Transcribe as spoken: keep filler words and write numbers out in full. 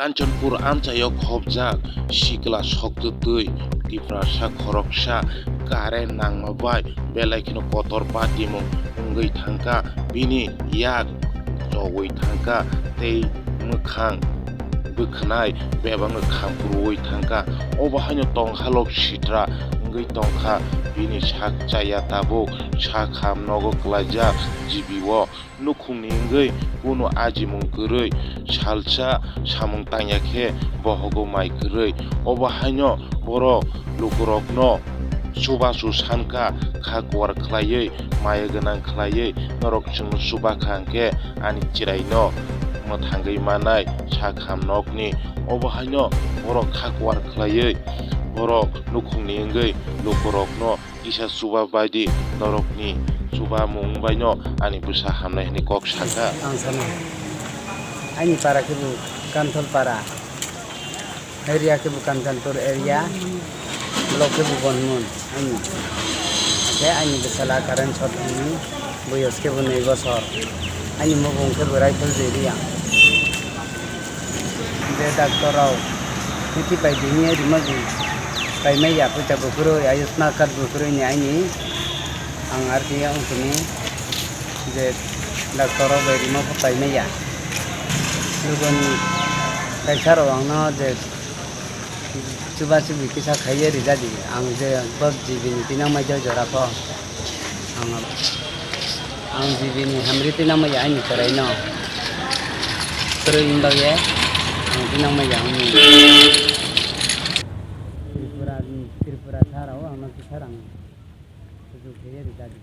Kanchanpur amchaio khopjak sikla soktwtwi Tiprasa khoroksa current nangma bai belai kheno kotor patimung wngwi thangkha, bini yak chowi thangkha tei mwkhang bwkhwnai bebakno khamkruwi thangkha. Obo haino tongkha lok sitra wngwi tongkha, bini sak chaya tabuk sak ham nogo klaijak G B o. Nukhungni wngwi kunu ajimung kwrwi, salsa samung tangya khe bohogo mai kwrwi. Obo haino borok lukurokno chubachu sankha, kha kuar khlaiwi, maya gwnang khlaiwi, norok chwngno chubakha hwnkhe ani chwraino mwthangwi manai sak ham nokni. Obo haino borok kha kuar khlaiwi, borok nukhungni wngwi lukurokno kisa chuba baidi norokni chubamung baino ani bwsa hamnai hwnwi kok sakha. Ang sana, aini para khe bo Kanthol para, area khe bo Kanchanpur area, block khe bo Bonmon aini. Hakhe aini bwsala current short wngwi boyos khe bo nwi bosor, aini mobung khe bo Raifle Jeriya. Je doctor rok miti bai bini rima di paimai ya, puita bukurui, Ayushman card bukurui ni aini ang R T O wngkuni je doctor rok bai rima bo paimai ya. Lugoni kaisa rok ang no je chuba chubi kisa khaiye rijadi, ang je bo G B ni tinang mai jora pho. Ang, ang G B ni hamri tinang maya ani chwraino. Kwrwi wng bagwi ang tinang maya ani. Tripura, Tripura sarao ang no kisa rang kuchuk khe rijadi.